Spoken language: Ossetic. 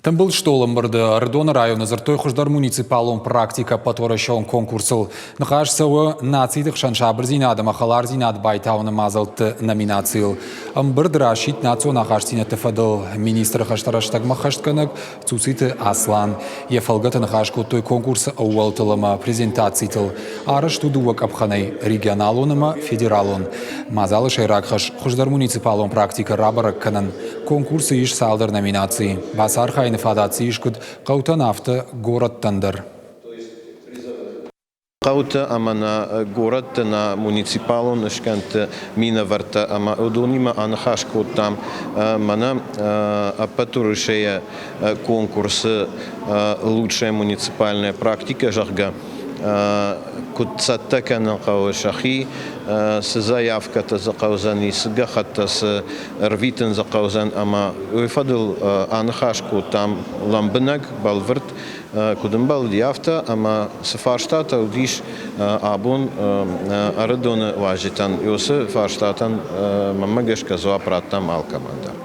Тымбыл стъолы ӕмбырды Ӕрыдоны районы дзырдтой хуыздӕр муниципалон практикӕ ӕппӕтуӕрӕсеон конкурсыл. Ныхас цӕуы нациты хсӕн сабырдзинад ӕмӕ хӕлардзинад байтауыны мадзӕлтты номинацийыл. Ӕмбырд расидт национ ахастдзинӕдты фӕдыл министры хӕстӕ рӕстӕгмӕ хӕстгӕнӕг Цуциты Аслан. Йӕ фӕлгӕты ныхас кодтой конкурсы ӕууӕлтыл ӕмӕ презентацитыл. Арӕзт у дыууӕ къӕпхӕнӕй – регионалон ӕмӕ федералон. Мадзалы сӕйраг хӕс – хуыздӕр муниципалон практикӕ рабӕрӕг кӕнын. Конкурсы ис цалдӕр номинацийы. Бацархайыны фадат дзы ис куыд хъӕутӕн, афтӕ горӕттӕн дӕр. Хъӕутӕ ӕмӕ нӕ горӕтты, нӕ муниципалон скӕндты минӕвӕрттӕ ӕмӕ уыдонимӕ аныхас кодтам мӕнӕ ӕппӕт Уӕрӕсейы конкурсы «Лучшая муниципальная практика», зӕгъгӕ, куыд цӕттӕ кӕнын хъӕуы сӕхи, цы заявкӕтӕ дзы хъӕудзӕни, цы гӕххӕттӕ цы ӕрвитын дзы хъӕудзӕн ӕмӕ уый фӕдыл аныхас кодтам лӕмбынӕг, бӕлвырд, куыд ӕмбӕлди, афтӕ ӕмӕ цы фарстатӕ уыдис абон Ӕрыдоны уазджытӕн, уыцы фарстатӕн мӕнмӕ гӕсгӕ дзуапп радтам алкӕмӕн дӕр.